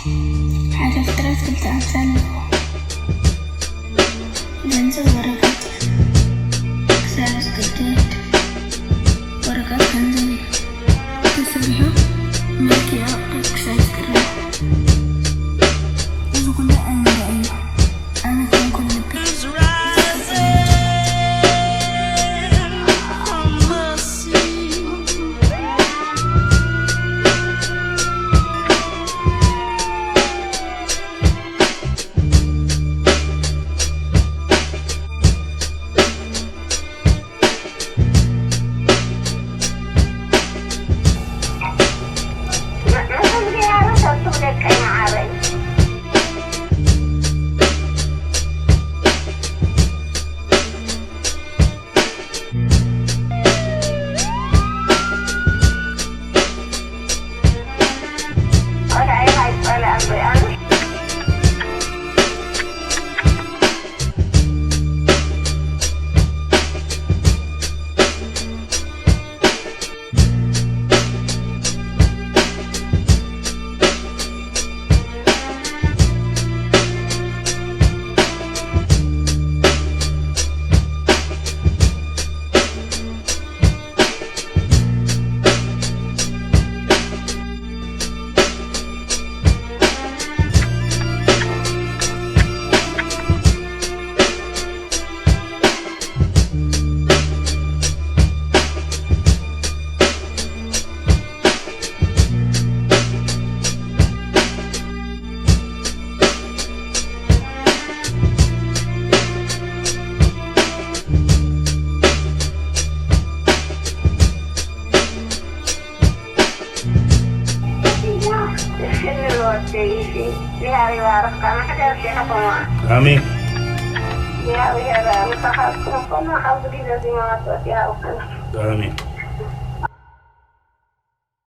ሓደ ፍጥረት ክልተ ኣምሳል ኣለዎ። ገንዘብ ወረቀት ክሳብ ዝግደድ ወረቀት ገንዘብ እዩ። ተሰሪሑ መልክዕ ወረቀት ክሳብ ዝቅረብ እዚ ኩሉ ኣእምሮ እዩ። ኣነ ከም ኩሉ ልቢ ኣሜን። ኣሜን።